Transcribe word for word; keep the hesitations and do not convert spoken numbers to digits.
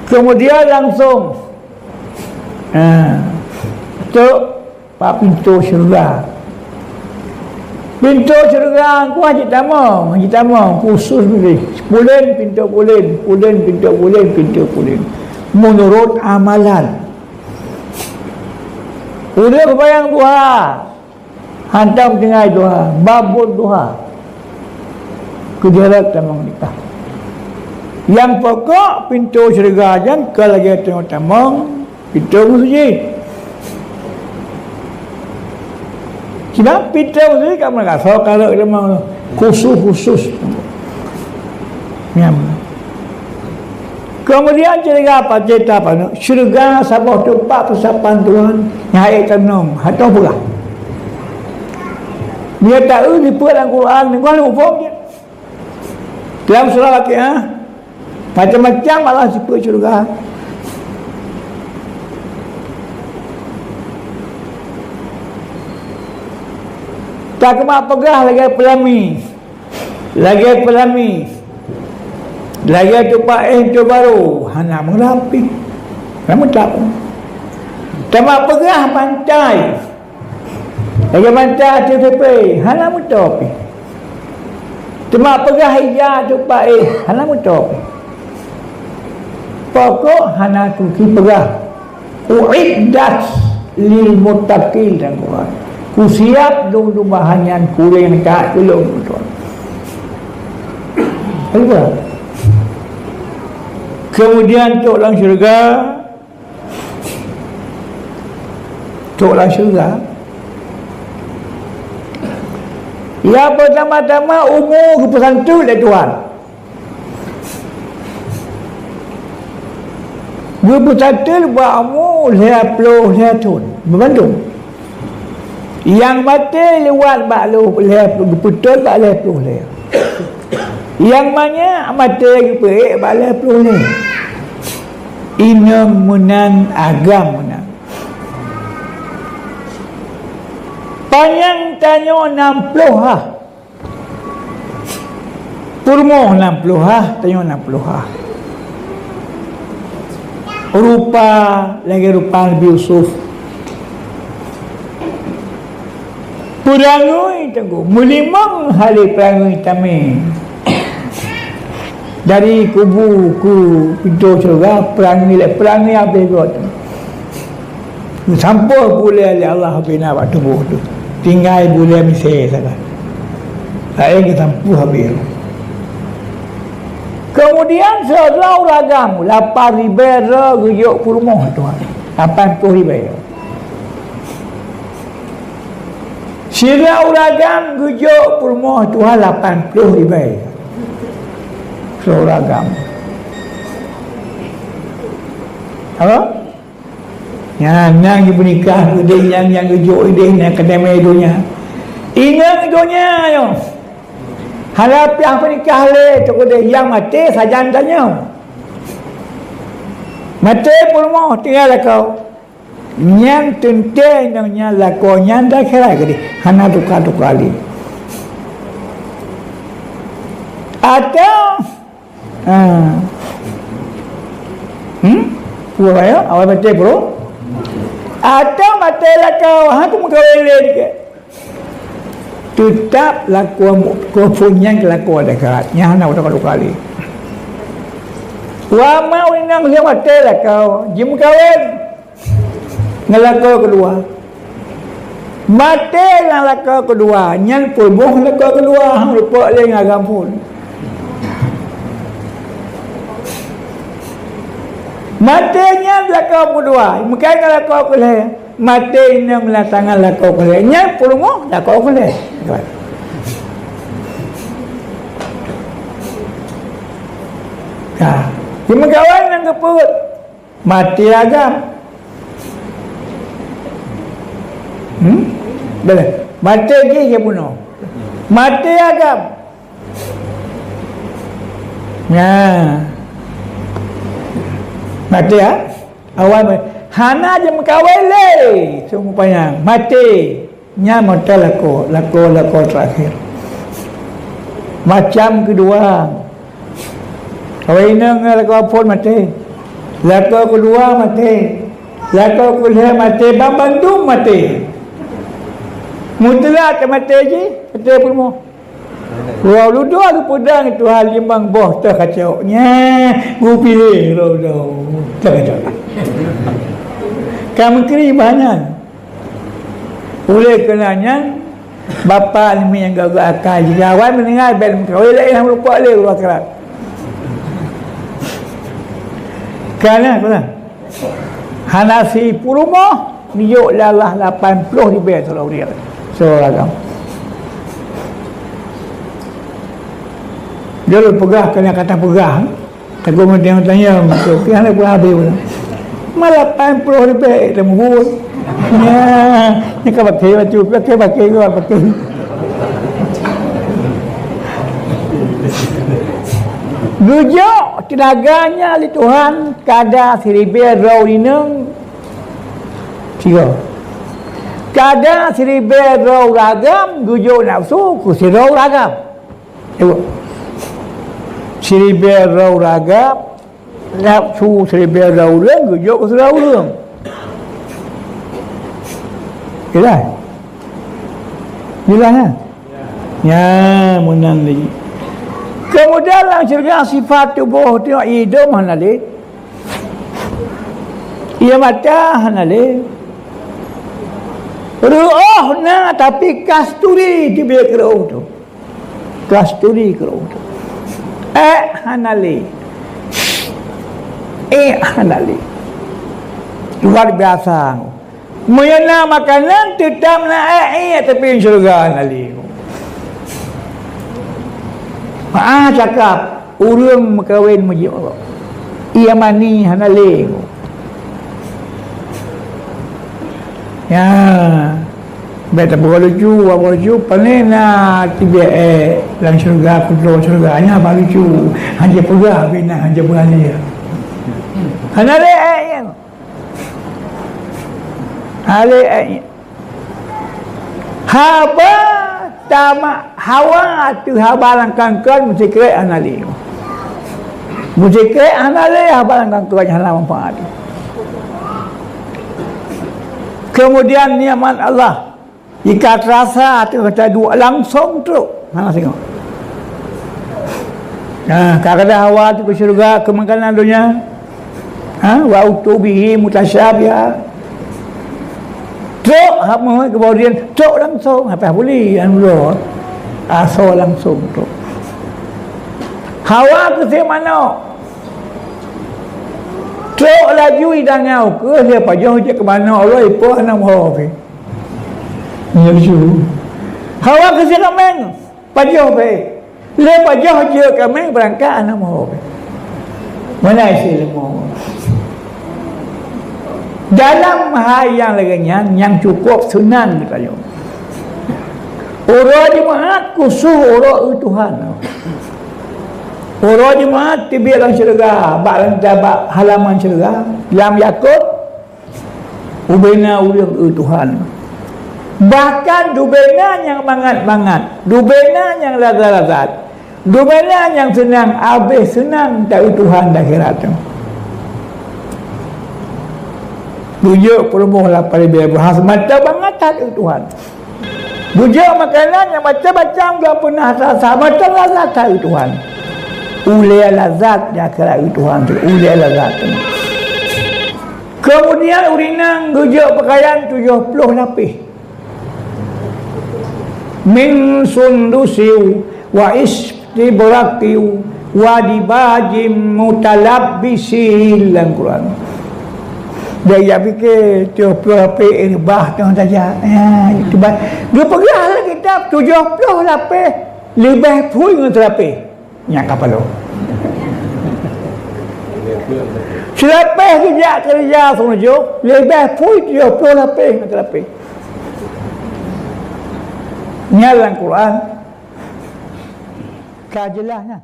Kemudian langsung, ha, tok bak pintoe syeuruga. Pintoe syeuruga nyan hana jitamong, hana jitamong, khusus beutôi. Pulen pintoe pulen, pulen pintoe pulen, pintoe pulen. Meunurot amalan. Ulôn seumayang duha, hantom tinggai duha, babon duha. Keu jeuet tamong nikah. Nyang pokok pintoe syeuruga nyan ka lagèe tamong pintoe meuseujid. Sebab pintoe meuseujid ka meurasoe ka rhot tamong khusus-khusus. Nyan. Keumudian syeuruga pancéta paneuk, syeuruga saboh teumpat peusapan Tuhan nyang hana teunom, hana peugah. Meunyoe taeu sifeuet lam Quran, ngon muphom cit. Dalam surah Al-Fatihah, macam-macam Allah sifeuet syeuruga. Takeumat peugah lagèe peulami. Lagèe peulami, lagèe tupak éh teubarô, hana meurab pih. Hana meurab. Teuma peugah bantai, lagèe bantai ateueh pépé, hana meuto pih. Teuma peugah ija tupak éh, hana meuto pih. Pokok hana tuki peugah. Uiddat lil muttaqin, dan Quran. Kusiab dum-dum bahan nyan kureueng that keu lôn, Tuhan. Keumudian tok lam syeuruga, tok lam syeuruga, nyang peutama-tama umu geupeusanteut lé Tuhan. Geupeusateut bak umu lhèe ploh lhèe thôn, beubandum. Nyang maté liwat bak lhèe ploh, geupeutôt bak lhèe ploh lhèe. Nyang manyak maté geupeuék bak lhèe ploh lhèe. Inong meunan, agam meunan. Panyang tanyoe nam ploh ha. Peurumoh nam ploh ha, tanyoe nam ploh ha. Rupa lagèe rupa Nabi Yusuf. Peurangui teungku, meulimong hali peurangui tamé. Dari kubu keu pintoe syeuruga, peurangui lé, peurangui habéh göt. Geusampôh bulèe lé Allah bina bak tuboh teuh. Tinggai bulèe miseue sagai. Laén geusampôh habéh. Keumudian sidroe ureueng agam, lapan ribèe droe geujok peurumoh Tuhan. Lapan ploh ribèe. Sidroe ureueng agam geujok peurumoh Tuhan lapan ploh ribèe. Sidroe ureueng agam. Apa? Nyan, nyang geupeunikah keudéh, nyang, nyang geujok idéh, nyang keudéh mé donya. Inong donya nyoe. Hana piah peunikah lé, teukeudéh nyang maté sajan tanyoe. Maté peurumoh tinggai lakoe. Nyang teuntèe inong nyan lakoe nyan di akhirat keudéh. Hana tuka-tuka lé. Atau Ha. Hmm? Peue awai maté, Bro? Atau maté lakoe, ha, keu meukawen lé dikit. Teutap lakoe, keu phon nyan keu lakoe di akhirat. Nyan hana udah kali. Wa ma inong lheueh maté lakoe, jimeukawen. Ngon lakoe keudua. Maté lam lakoe keudua, nyan peurumoh lakoe keudua, han geupeuék lé ngon agam phon. Maté nyan lakoe keudua, meukai ngon lakoe keulhèe. Maté inong lam tangan lakoe keulhèe, nyan peurumoh lakoe keulhèe. Ka. Jimeukawen ngon geupeuet. Maté agam. Hmm? Boleh. Maté jih ya bunoe. Maté agam. Nah. Maté ya. Awai ma-, hana jimeukawen lé. Sungguh panyang. Maté. Nyan meuta lakoe, lakoe, lakoe terakhir. Macam keudua, awai inong ngon lakoe phon maté. Lakoe keudua maté. Lakoe keulhèe maté, banmandum maté. Mutlak maté jih, maté peurumoh. Uroe dudoe geupeudong Tuhan limong boh teuh kacok. Nyan, geupiléh uroe dudoe teuh kacok. Ka meukri bah nyan. Oleh karena nyan, bapak ni nyang gagah akai jih, awai meuninggai bèk meukawen lé, nyang meurukok lé uroe akhirat. Kana, kana. Hana sipeurumoh, niyok lalah lapan ploh ribèe sidroe ureueng. Sidroe agam. Jeuet peugah keu nyang ka tapeugah. Takot meutanyong-tanyong, tapi hana peugah habéh pula. Ma lapan ploh ribèe tamubuet. Nya, nya ka paké batu, paké, paké, paké. Geujok teunaga nyan lé Tuhan, kada siribèe droe inong. Tiga. Kada siribèe droe ureueng agam, geujok nafeusu keu sidroe ureueng agam. Tengok. Siribèe droe ureueng agam, nafeusu siribèe droe ureueng, geujok keu sidroe ureueng. Jelas? Jelas, kan? Nya, meunan lé. Keumudian lam syeuruga sifat tuboh tu idom hana lé. Ie mata hana lé. Ruoh na, tapi kasturi teubiet keu ruoh tu. Kasturi keu ruoh tu. Ék hana lé. Ék hana lé. Luar biasa. Meunyoe na makanan, teutap na ék, tapi syeuruga hana lé. Meu'ah cakap, ureueng meukawen meujiôh. Ie mani hana lé. Ya. Bèk tapeubuet lucu, buet lucu, pane na teubiet ék lam syeuruga, keudroe syeuruga, nyan bak lucu. Hana peugah, bina hana peugah lé. Hana lé ék nyan. Hale, eh, haba tamak hawa ateueh haba lam kangkon meusikrek hana lé. Meusikrek hana lé haba lam kangkon hana manfaat. Keumudian nikmat Allah. Jika teurasa ateueh gata duek langsong trok. Hana singoh. Nah, kadang-kadang hawa tu keu syeuruga, keu makanan donya. Ha, wa utubihi mutasyabiha. Trok hak meuhôi keu baudien, trok langsong, hapéh buli, anu lôn. Asoe langsong trok. Hawa keu sép manok. Trok laju idangau keu lheueh pajoh jeuet keu manok lôn, ipoh aneuk moe pih. Nyan laju. Hawa keu sép kaméng, pajoh pih. Lé pajoh jeuet kaméng beurangkat aneuk moe. Meunan cit leumo. Dalam hai nyang lagèe nyan, nyang cukôp seunang geutanyoe. Uroe Jumat khusos uroe eu Tuhan. Uroe Jumat teubiet lam syeuruga, bak ranta bak halaman syeuruga, lam Yakub, Ubena ureueng eu Tuhan. Bahkan dubena nyang mangat-mangat, dubena nyang lazat-lazat, dubena nyang seunang, abéh seunang ta eu Tuhan di akhirat nyoe. Geujok peurumoh lapan ribèe buah, mantong mangat that eu Tuhan. Geujok makanan nyang macam-macam gak peunah rasa, mantong lazat that eu Tuhan. Ulèe lazat di akhirat eu Tuhan, ulèe lazat. Keumudian ureueng inong geujok peukayan tujoh ploh lapéh. Min sundusin wa istabraqin wa dibajin mutalabbisin lam Quran. Jadi jak pike tujoh ploh lapéh reubah teungoh tajak. Ha, itu ba-, geupeugah lam kitab tujoh ploh lapéh leubeh phui ngon seulapéh. Nyan ka paloe. Seulapéh geujak keureuja seumujôh, leubeh phui tujoh ploh lapéh ngon seulapéh. Nyan lam Quran. Ka jeulaih nyan.